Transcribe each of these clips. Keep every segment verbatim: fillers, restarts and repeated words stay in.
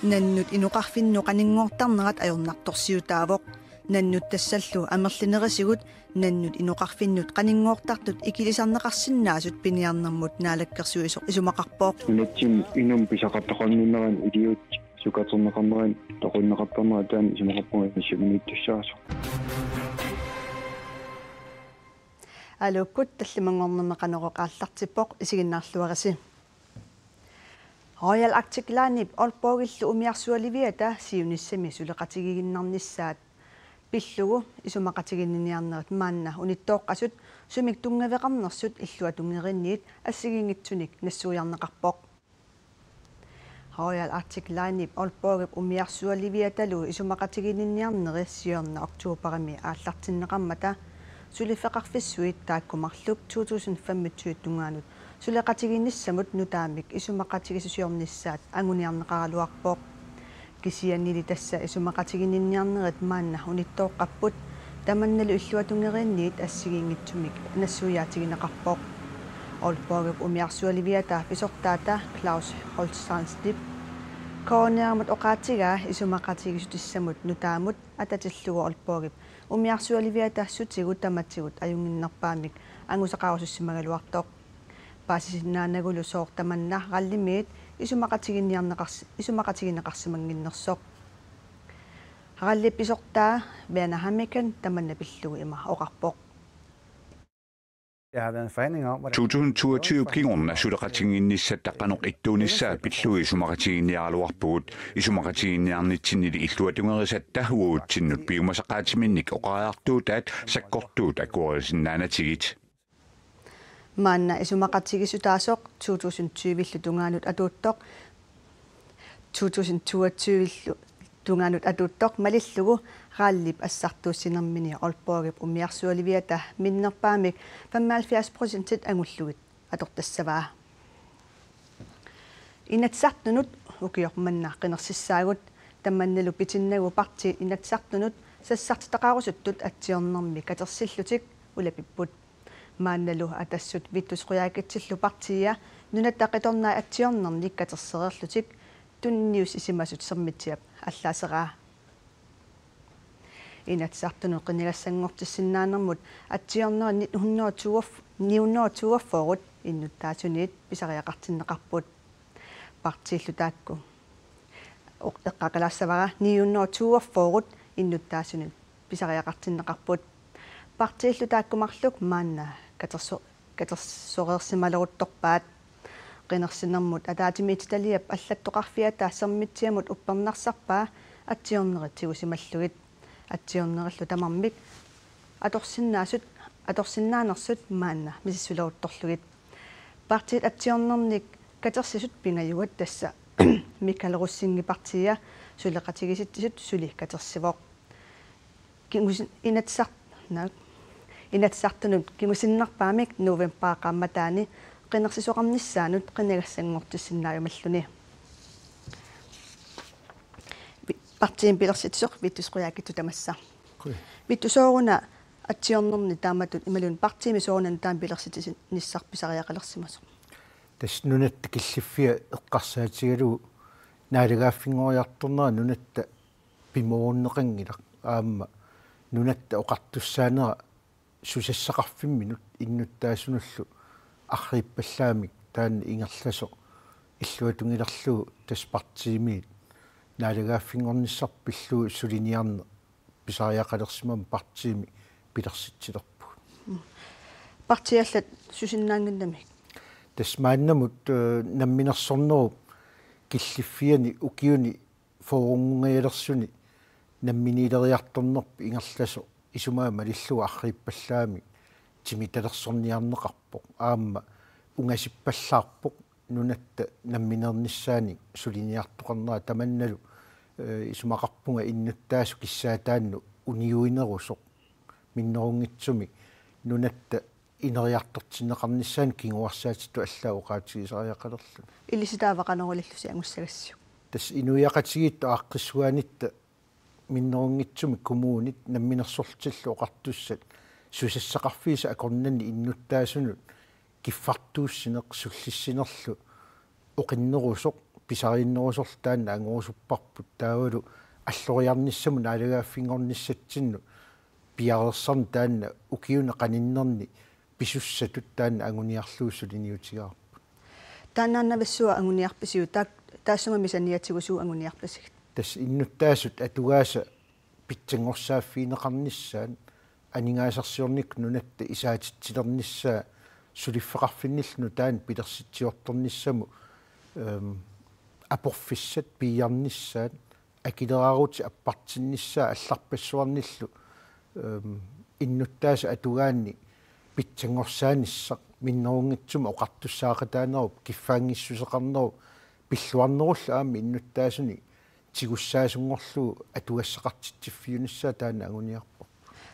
Nannut inoqarfinnut qaninngoortarnerat ajornartorsiutaavoq. Nannut tassallu amerlinerisigut nannut inoqarfinnut qaninngoortartut ikilisarneqarsinnaasut piniarnermut naalakkersuisoq isumaqarpoq. Nunatsinni inuk pisaqartoqarnerani iliuutsit sukaterneqarnerani toqunneqartarnerat taanna isumaqarpunga inissisimanittussaasoq. Aluukkut tallimanngornermi Qanorooq aallartippoq, isiginnaarluarisi. Royal Arctic Linep Aalborgillu umiarsualiviata siunissami suleqatigiinnarnissaat pillugu isumaqatiginninniarnerit maanna unittooqqasut sumik tunngaveqarnersut illuatungeriinniit assigiinngitsunik nassuiarneqarpoq. Royal Arctic Linep Aalborgip umiarsualiviatalu isumaqatiginninniarneri siorna oktobarimi aallartinneqarmata suliffeqarfissuit taakku marluk to tusind femogtyve tungaanut suleqatigiinnissamut nutaamik isumaqatigiissusiornissaat anguniarneqaraluarpoq. Kisiannili tassa isumaqatiginninniarnerit maanna unittooqqapput, tamannalu illuatungeriinniit assigiinngitsumik nassuiaatigineqarpoq. Aalborgip umiarsualiviata pisortaata Claus Holst Sandslip K N R-imut oqaatigaa isumaqatigiissutissamut nutaamut atatillugu Aalborgip umiarsualiviata sutigut tamatigut ajunnginnerpaamik angusaqarusussimagaluartoq. Paasisinnaanagulu sooq tamanna rallimiit isumaqatiginniarneqars-, isumaqatigineqarsimannginnersoq. Rallip pisortaa Werner Hammiken tamanna pillugu ima oqarpoq. Jeg har været en forhandling om, hvordan to tusind toogtyve kingorna suleqatigiinnissatta qanoq ittuunissaa pillugu isumaqatigiinniaraluarpugut. Isumaqatigiinniarnitsinnili illuatungerisatta uagutsinnut piumasaqaatiminnik oqariartuutaat sakkortuut akuerisinnaanatigit. Maanna isumaqatigiissutaasoq to tusind tyve-llu tungaanut atuuttoq, to tusind toogtyve-llu tungaanut atuuttoq malillugu rallip assartuussinermini Aalborgip umiarsualiviata minnerpaamik femoghalvfjerds procentit angullugit atortassavaa. Inatsisartunut ukioq manna qinersissaagut, tamannalu pitinnagu partiit Inatsisartunut sassartitaqarusuttut atsiornermi katersillutik ulapipput. Maannalu Atassut Vittus Qujaukitsillu partiia Nunatta Qitornai atsiornernik katersereerlutik tunniussisimasut Sermitsiap allaaseraa. Inatsisartunut qinigassanngortissinnaanermut atsiornerit nitten hundrede og toogfyrre, nitten hundrede og toogfyrre innuttaasuniit pisariaqartinneqarput. Partiillu taakku. Oq-, eqqaakalaassavara, nitten hundrede og toogfyrre innuttaasuniit pisariaqartinneqarput. Partiillu taakku marluk maanna katerso-, katersoreersimaleruttorpaat. Qinersinermut ataatsimiititaliap allattoqarfiata Sermitsiamut uppernarsarpaa atsiornerit tigusimallugit. Atsiornerillu tamarmik atorsinnaasut, atorsinnaanersut maanna misissuleruttorlugit. Partiit atsiornernik katersisut pingajuat tassa Michael Rosingip partiia suleqatigiissitsisut suli katersivoq. Kingusin-, Inatsisar-, naak. Inatsisartunut kingusinnerpaamik novembarip qaammataani qinersisoqarnissaanut qinigassanngortissinnaajumalluni. Vi-, partiimi pilersitsisoq Vittus Qujaukitsoq tamassa. Kui. Vittus, sooruna atsiornerni taamatut imaluunniit partiimi soorunami taama pilersitsinissaq pisariaqalersimasoq? Tassa nunatta killiffia eqqarsaatigalugu naalagaaffinngoriartornera nunatta pimoorunneqanngilaq, aamma nunatta oqartussaanera susassaqarfimminut innuttaasunullu arriippallaamik taanna ingerlasoq illuatungilerlugu tassa partiimiit naalagaaffinngornissaq pillugu suliniarneq pisariaqalersimammat partiimi pilersitsilerpugut. Partiit allat susinnaannginnamik? Tassa maannamut, eh, namminersornerup killiffiani ukiuni fyrrenngunngajalersuni namminiileriartornerput ingerlasoq isumaga malillugu arriippallaamik timitalersorniarneqarpoq. Aamma ungasippallaarpoq nunatta nammineernissaannik suliniartoqarnera tamannalu, eh, isumaqarpunga innuttaasut kissaataannut uniuinerusoq minnerunngitsumik nunatta ineriartortinneqarnissaanut kinguarsaatittut allaat oqaatigisariaqalerluni. Ilissi taava qanoq ilillusi angussagassiuk? Tassa inuiaqatigiittut aaqqissugaannitta minnerunngitsumik kommunit namminersorlutillu oqartussat susassaqarfiisa akornanni innuttaasunut kiffartuussineq sullissinerlu oqinnerusoq pisariinnerusorlu taanna angorusupparput, taavalu alloriarnissamut naalagaaffinngornissatsinnut piareersarneq taanna ukiuni qaninnerni pisussatut taanna anguniarlugu suliniutigaarput. Taannaannavissuaq anguniarpisiuk, taak-, taassuma misaniatigisugut anguniarpasigit? Tassa innuttaasut atugaasa pitsanngorsaaffigineqarnissaat, aningaasarsiornikkut nunatta isaatitsilernissaa, suliffeqarfinnillu nutaanik pilersitsiortornissamut, ehm, aporfissat piiarnissaat, akileraarutit appartinnissaat allarpassuarnillu, ehm, innuttaasut atugaanni pitsanngorsaanissaq minnerunngitsumik oqartussaaqataanerup, kiffaanngissuseqarnerup, pilluarnerullu aamma innuttaasunik tigussaasunngorlugu atugassaqartitsiffiunissaa taanna anguniarpoq.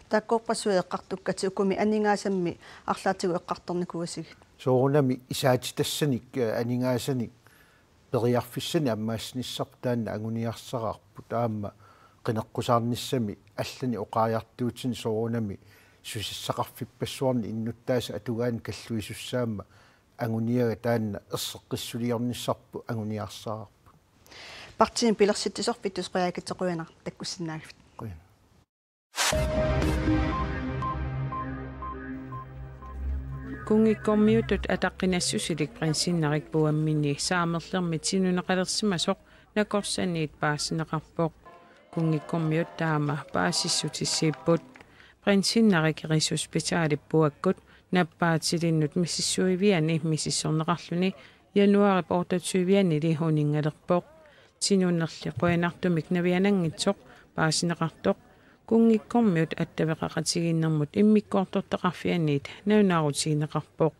Taakkuuppassuit eqqartukkatit ukumi aningaasammi arlaatigut eqqartornikuuasigit? Soorunami isaatitassanik, eh, aningaasanik periarfissanik ammaassinissaa taanna anguniarsaraarput, aamma qineqqusaarnissami allanik oqariartuutinik soorunami susassaqarfippassuarnik innuttaasut atugaanni kalluisussaammat anguniagaq taanna erseqqissuliornissarput anguniarsaraarput. Partiimi pilersitsisorfittut Qujaukitsoq, qujanaq takkussinnaagavit. Qujanaq. Kunngikkormiutut ataqqinassusilik prinsinnarik puamminni Saamerlermi tinuneqalersimasoq nakorsaniit paasineqarpoq. Kunngikkormiut taama paasissutissiipput. Prinsinnarik Rigshospitalip puakkut nappaatilinnut misissuiviani misissorneqarluni januaarip otteogtyvianili uninngalerpoq. Tinunerli qujanartumik naviananngitsoq paasineqartoq kunngikkormiut attaveqaqatigiinnermut immikkoortortaqarfianiit nalunaarutigineqarpoq.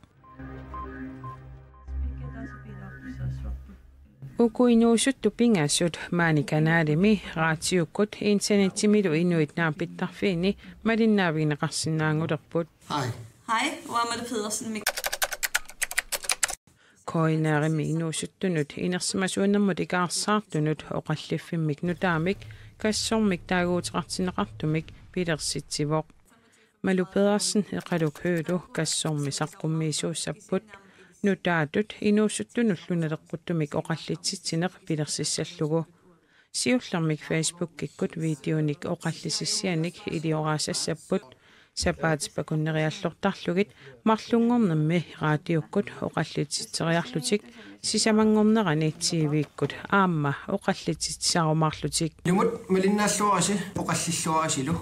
Uku inuusuttut pingasut maani kanalimi, raatiukkut, internettimilu inuit naapittarfiini malinnaavigineqarsinnaanngulerput. Hej. Hej, uanga Mette Pedersen. K N R-imi inuusuttunut inersimasuunermut ikaarsaartunut oqalliffimmik nutaamik kassormik taaguuteqartinneqartumik pilersitsivoq. Malu Pedersen, Eqaluk Høegh-lu kassormi saqqummiisuussapput. Nutaatut inuusuttunullu naleqquttumik oqallitsitsineq pilersissallugu. Siullermik Facebookikkut videonik oqallisissianik ilioraassappat. Sapaatip akunneriallarlugit marlunngornermi raatiukkut oqallitsitseriarlutik, sisamanngornerani T V-kkut aamma oqallitsitsisarumaarlutik. Ilumut malinnaalluarisi, oqallilluarisilu.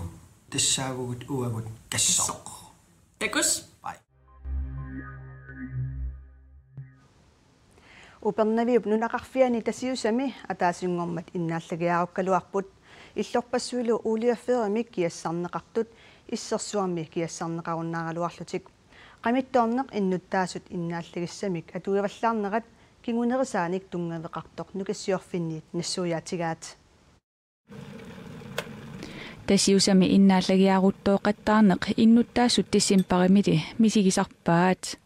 Tassaavugut uagut kassoq. Takuss. Bye. Upernaviup nunaqarfiani Tasiusami ataasinngormat innaallagiaarukkaluarput. Illorpassuilu Olive Fyremik kiassarneqartut issersuarmi kiassarneqarunnaaraluarlutik. Qamittoorneq innuttaasut innaallagissamik atuivallaarnerat kingunerisaanik tunngaveqartoq Nukissiorfinniit nassuiaatigaat. Tasiusami innaallagiaaruttooqattaarneq innuttaasut decembarimili misigisarpaat.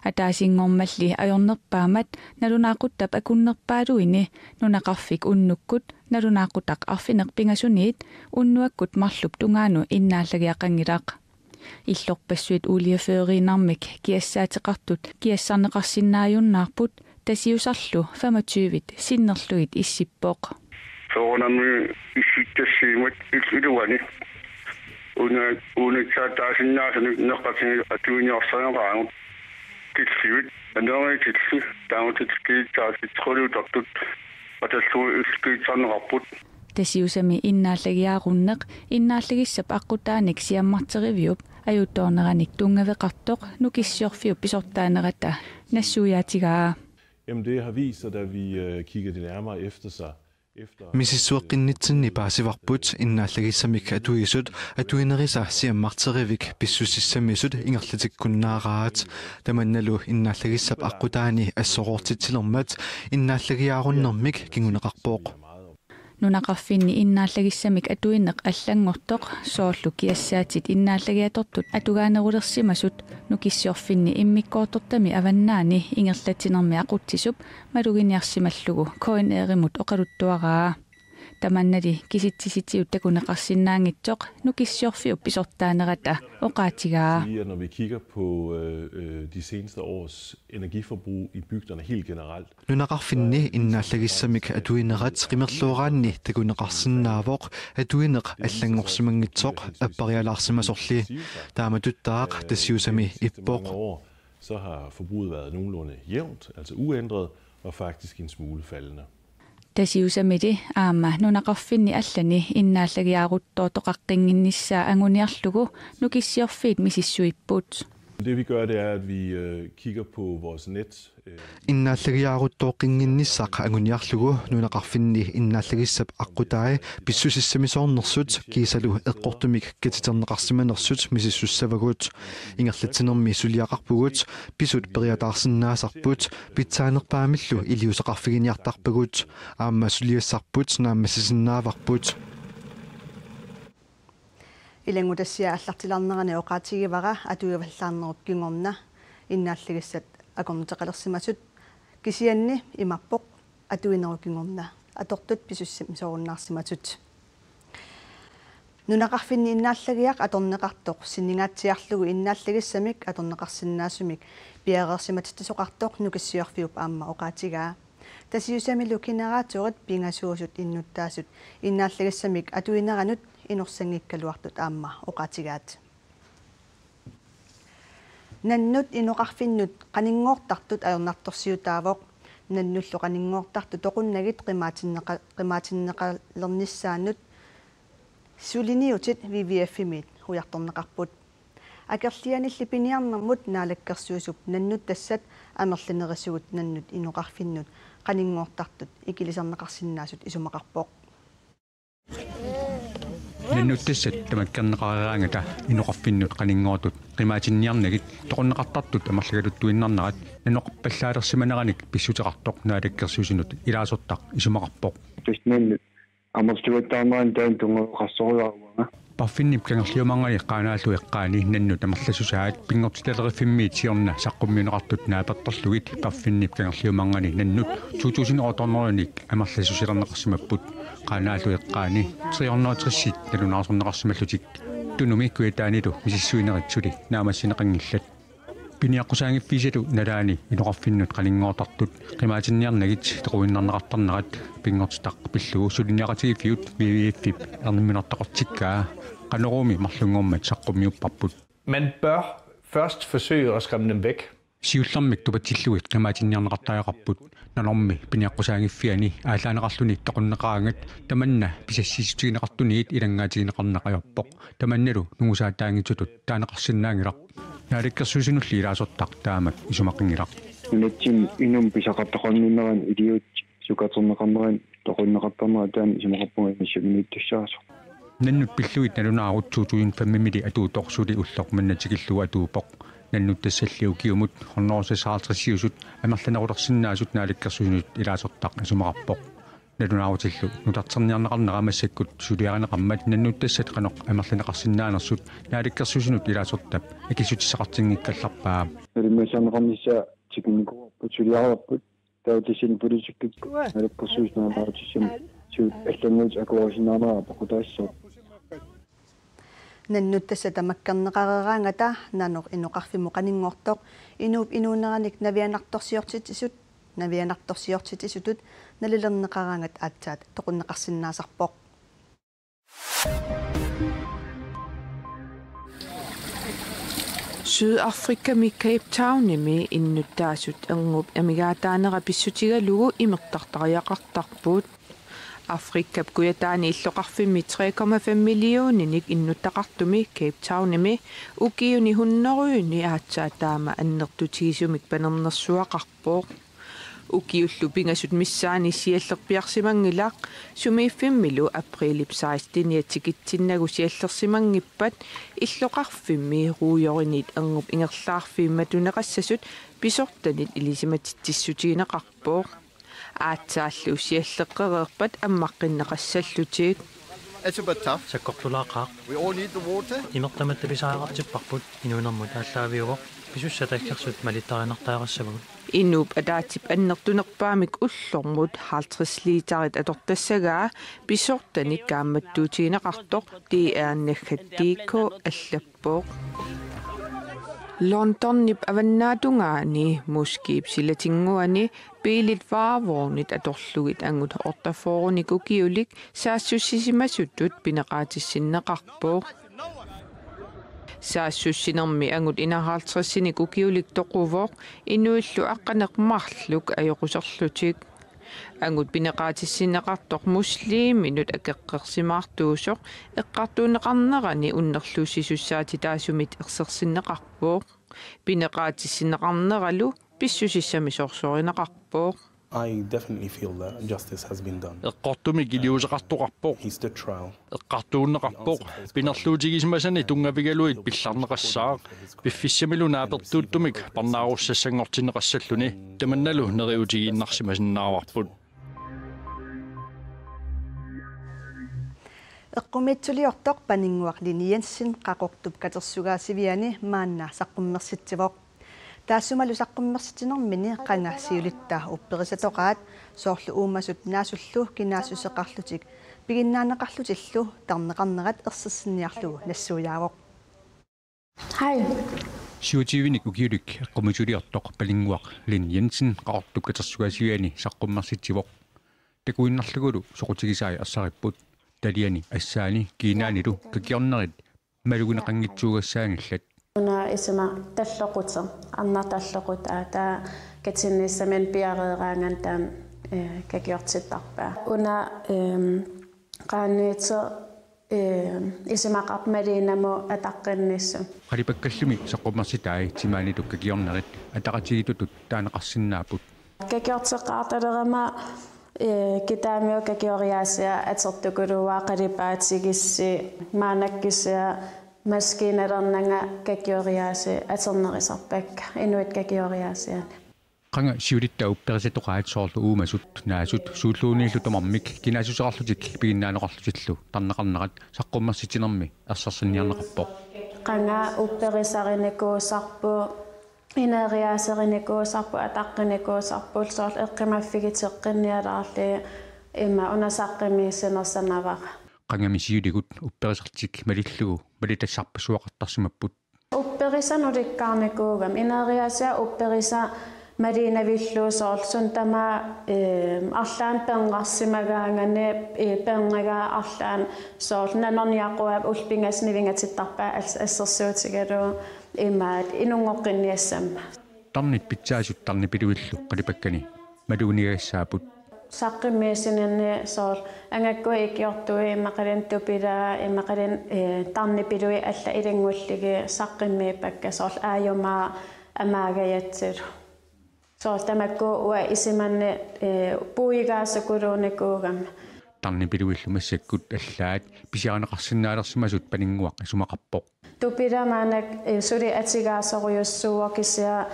Ataasinngormalli ajornerpaammat nalunaaquttap akunnerpaaluini nunaqarfik unnukkut nalunaaquttap arfineq-pingasuniit unnuakkut marlup tungaanut innaallagiaqanngilaq. Illorpassuit oliefyriinnarmik kiassaateqartut kiassarneqarsinnaajunnaarput, Tasiusarlu femogtyvit sinnerlugit issippoq. Soorunami issittassiimat il-, iluani. Una, uunitsaataasinnaasunik neqqatigiit atuiniarsaaneraangut. Tillivit, anerit tillit, taamaattumik kiitsaatitsiqquliutartut, atallugu ilkiitsarneqarput. Tasiusami innaallagiaarunneq innaallagissap aqqutaanik siammarteriviup ajutoorneranik tunngaveqartoq Nukissiorfiup pisortaanerata nassuiaatigaa. Jamen, det har vist sig, da vi, øh, kiggede det nærmere efter sig, efter, øh, Misissueqqinnitsinni paasivarput innaallagissamik atuisut atuinerisa siammarterivik pissusissamisut ingerlatikkunnaaraat. Tamannalu innaallagissap aqqutaani assoroortitsilermat innaallagiaarunnermik kinguneqarpoq. Nunaqarfinni innaallagissamik atuineq allanngortoq, soorlu kiassaatit innaallagiatortut atugaanerulersimasut, Nukissiorfinni immikkoortortami avannaani ingerlatsinermi aqutsisup maluginiarsimallugu K N R-imut oqaluttuaraa. Tamannali kisitsisitigut takuneqarsinnaanngitsoq Nukissiorfiup pisortaanerata oqaatigaa. Sige, at når vi kigger på øh, øh, de seneste års energiforbrug i bygderne helt generelt, Nunaqarfinni innaallagissamik atuinerat qimerluaraanni takuneqarsinnaavoq atuineq allanngorsimanngitsoq apparialaarsimasorli. Taamatuttaaq Tasiusami ippoq. Så har forbruget været nogenlunde jævnt, altså uændret, og faktisk en smule faldende. Tasiusamili aamma nunaqarfinni allani innaallagiaaruttoortoqaqqinnginnissaa anguniarlugu Nukissiorfiit misissuipput. Det vi gør, det er, at vi øh, kigger på vores net. Øh, Innaallagiaaruttoqqinnginnissaq anguniarlugu nunaqarfinni innaallagissap aqqutai pissusissamisoornersut kiisalu eqqortumik katiterneqarsimanersut misissussavagut. Ingerlatsinermi suliaqarpugut, pisut periataarsinnaasarput, pitsaanerpaamillu iliuuseqarfiginiartarpagut, aamma suliassarput naammassisinnaavarput. Ilanngutassiap aallartilaarnerani oqaatigivara atuivallaarnerup kingorna innaallagissat akornuteqalersimasut, kisianni imaappoq atuinerup kingorna atortut pissusissamisoorunnaarsimasut. Nunaqarfinni innaallagiaq atorneqartoq siningaatsiarlugu innaallagissamik atorneqarsinnaasumik piareersimatitsisoqartoq Nukissiorfiup aamma oqaatigaa. Tasiusamilu generatorit pingasuusut innuttaasut innaallagissamik atuineranut inorsanngikkaluartut aamma oqaatigaat. Nannut inoqarfinnut qaninngoortartut ajornartorsiutaavoq. Nannullu qaninngoortartut toqunnagit qimaatinneqa-, qimaatinneqalernissaannut suliniutit WWF-imiit ujartorneqarput. Akerlianilli piniarnermut Naalakkersuisup nannuttassat amerlanerisigut nannut inoqarfinnut qaninngoortartut ikilisarneqarsinnaasut isumaqarpoq. Nannuttassat tamakkerneqareeraangata inoqarfinnut qaninngoortut qimaatinniarnagit toqunneqartartut amerligaluttuinnarnerat nanoqarpallaalersimaneranik pissuteqartoq Naalakkersuisunut ilaasortaq isumaqarpoq. Tassa nannut amerlasuuttaarnerani taanna tunngaveqassoriaruanga. Paffinnip kangerliumaarnani Qaanaallu Eqqaani nannut amerlasusaat Pinngortitaleriffimmiit siorna saqqummiunneqartut naapertorlugit Paffinnip kangerliumaarnani nannut to tusind otte hundrede-nik amerlasusilerneqarsimapput. Qaanaallu Eqqaani tre hundrede og tres-it nalunaarsorneqarsimallutik. Tunumi Kujataanilu misissuinerit suli naammassineqanngillat. Piniaqqusaanngiffiisalu nalaani inoqarfinnut qaninngoortartut qimaatinniarnagit toquinnarneqartarnerat pinngortitaq pillugu suliniaqatigiiffiup WWF-ip erniminartoqartikkaa Qanoruumi marlunngormat saqqummiupparput. Man bør først forsøge at skræmme dem væk. Siullermik tupatsillugit qimaatinniarneqartariaqarput. Nanormi piniaqqusaanngiffiani aallaaneqarluni toqunneqaraangat tamanna pisassiissutigineqartunigit ilanngaatigineqarneq ajorpoq. Tamannalu nungusaataanngitsutut taaneqarsinnaanngilaq. Naalakkersuisunulli ilaasortaq taamak isumaqanngilaq. Nunatsinni inummut pisaqartoqarnerani iliuutsit sukkaterneqarnerani toqunneqartarnerat taanna isumaqarpunga inissamiinnittussaasoq. Nannut pillugit nalunaarut to tusind fem-imili atuutoq suli ulloq manna tikillugu atuuppoq. Nannuttassalli ukiumut hundrede seksoghalvtreds-iusut amerlanerulersinnaasut Naalakkersuisunut ilaasortaq isumaqarpoq. Nalunaarutillu nutarterniarneqarnera massakkut suliarineqarmat nannuttassat qanoq amerlaneqarsinnaanersut Naalakkersuisunut ilaasortap akissutissaqartinngikkallarpaa. Nalimmassarneqarnissaa tikinnikuuarput suliareerput. Taava tassani politikkikkut nalakkersuisut naammaatissami suut allannguutit akuerisinnaanera paqutaassaaq. Nannuttassat tamakkerneqareeraangata nanoq inoqarfimmut qaninngoortoq inuup inuuneranik navianartorsiortitsisut, navianartorsiortitsisutut nalilerneqaraangata aatsaat toqunneqarsinnaasarpoq. Sydafrikami Cape Townimi innuttaasut erngup amigaataanera pissutigalugu imertartariaqartarput. Afrikap kujataani illoqarfimmi tre komma fem millioninik innuttaqartumi Cape Townimi ukiuni hunnorujuni aatsaat taama annertutigisumik panernersuaqarpoq. Ukiullu pingasut missaanni siallerpiarsimanngilaq, sumiiffimmilu aprilip seksteniat tikitsinnagu siallersimanngippat illoqarfimmi ruujorinit erngup ingerlaarfiit matuneqassasut pisortanit ilisimatitsissutigineqarpoq. Aatsaallu sialleqqereerpat ammaqqinneqassallutik. Sakkortulaaqaaq. Imertamatta pisariaqartipparput, inuunermut aallaaviuvoq. Pisussat aggersut malittarineqartariaqassavagut. Inuup ataatsip annertunerpaamik ullormut halvtreds literit atortassagaa pisortanik kaammattuutigineqartoq D R naggat D K allappoq. Londonip avannaatungaani Moskip silatinnguani biilit varevognit atorlugit angut otteogfyrrenik ukiulik saassussisimasutut pineqaatissinneqarpoq. Saassussinermi angut enoghalvtredsinik ukiulik toquvoq inuillu aqqaneq-marluk ajoquserlutik. Angut pineqaatissinneqartoq musliminut akeqqersimaartuusoq eqqartuunneqarnerani unnerluussisussaatitaasumit ersersinneqarpoq. Pineqaatissinneqarneralu pissusissamisorsorineqarpoq. I definitely feel that justice has been done. Eqqortumik iliuuseqartoqarpoq. He stood trial. Eqqartuunneqarpoq. Pinerluutigisimasani tunngavigalugit pillarneqassaaq. Piffissamilu naapertuuttumik parnaarussassanngortinneqassalluni. Tamannalu neriuutigiinnarsimasinnaavarput. Eqqumiitsuliortoq Paninnguaq Lini Jensen Qaqortup katersugaasiviani maanna saqqummersitsivoq. Taassumalu saqqummersitsinermini qanga siulitta upperisatoqaat soorlu uumasut naasullu kinaassuseqarlutik piginnaaneqarlutillu tarneqarnerat ersersinniarlugu nassuiaavoq. Hej. Syvogtyvenik ukiulik eqqumiitsuliortoq Paninnguaq Lini Jensen Qaqortup katersugaasiviani saqqummersitsivoq. Takuinnarlugulu soqutigisai ersaripput. Taliani assaani kiinaanilu kakiornerit malugineqanngitsuugassaanngillat. Una isima talloquteq, arnaq talloqutaa, taava katinnissaminnik piareeraangata taama, eh, kakiortittarpaa. Una, ehm, qaanniuteq, ehm, isumaqarpoq Malinamut ataqqinnissamut. Qalipakkallumi saqqummersitai timaanilu kakiornerit ataqatigiittutut taaneqarsinnaapput. Kakiorteqqaartalerama, eh, kitaamiut kakioriaasia atortukuluuaa qalipaatigissi maannakkut kisianni maskiinalernanga kakioriaasii atornerusarpakka inuit kakioriaasianik. Qanga siulitta upperisatoqaat soorlu uumasut naasut suulluunniillu tamarmik kinaassuseqarlutik piginnaaneqarlutillu tarneqarnerat saqqummersitsinermi ersersinniarneqarpoq. Qanga upperisarinikuusarput, ineeriaaserinikuusarput, ataqqinikuusarput, soorlu eqqumaffigeqqinnialaarlugit ima una saqqummiussinersanavara. Qangami siuligut upperisartik malillugu malitassarpassuaqartarsimapput. Upperisanik ulikkaarnikuugami, ineeriaasia upperisa malinavillugu soorlu suna tamaat, eh, arlaannik pernarsimagaangaanni, eh, pernagaa arlaannik soorlu nanorniaquap ullut pingasut nivingatittarpaat as-, assersuutigalugu imaat inunngoqqinniassammat. Tarnit pitsaasut tarnipiluillu qalipakkani maluginiagassaapput. Saqqummiussinerni soorlu angakkuit ikiortuit imaluunniit tupilaat imaluunniit, eh, tarnipiluit allat ilanngullugit saqqummiuppakka soorlu aajumaaq amaagajatsilu. Soorlu tamakku uanga isumanni, eh, puigaasukuluunikuugami. Tarnipiluillu massakkut allaat pisiarineqarsinnaalersimasut Paninnguaq isumaqarpoq. Tupila maannakkut, eh, suli atugaasorujussuuvoq kisianni,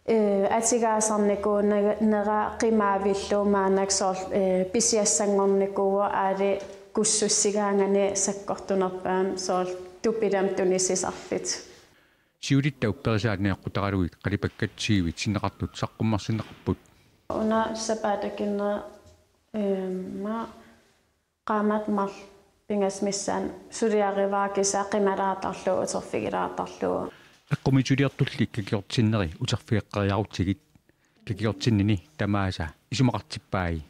eh, atugaasarnikuunera qimaavillugu maannakkut soorlu, eh, pisiassanngornikuuvoq aali kussussigaangaanni sakkortunerpaamik soorlu tupilamik tunisisarlutik. Siulitta upperisaat neqqutaralugit qalipakkat siivit sinneqartut saqqummersinneqarput. Una sapaatip akunnera, eh, ma qaammat marluk pingasut missaanni suliarivara kisianni qimalaartarlugu uterfigilaartarlugu. Eqqumiitsuliortulli kakiortinneri uterfigeqqeriarutsigit kakiortinnini tamaasa isumaqartippai.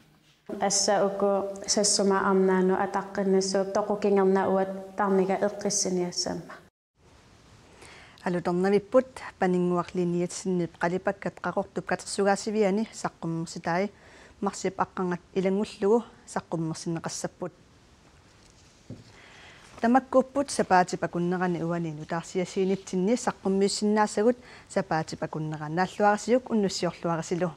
Tassa uku Sassuma arnaannut ataqqinnissuupput, toqukingernat uagut tarniga eqqissiniassammat. Alutornavipput Paninnguaq Lini Jensenip qalipakkat Qaqortup katersugaasiviani saqqummersitai marsip aqqarngat ilanngullugu saqqummersinneqassapput. Tamakkuupput sapaatip akunnerani uani nutaarsiassiinitsinni saqqummiussinnaasagut, sapaatip akunnera naalluarisiuk unnussiorluarisilu.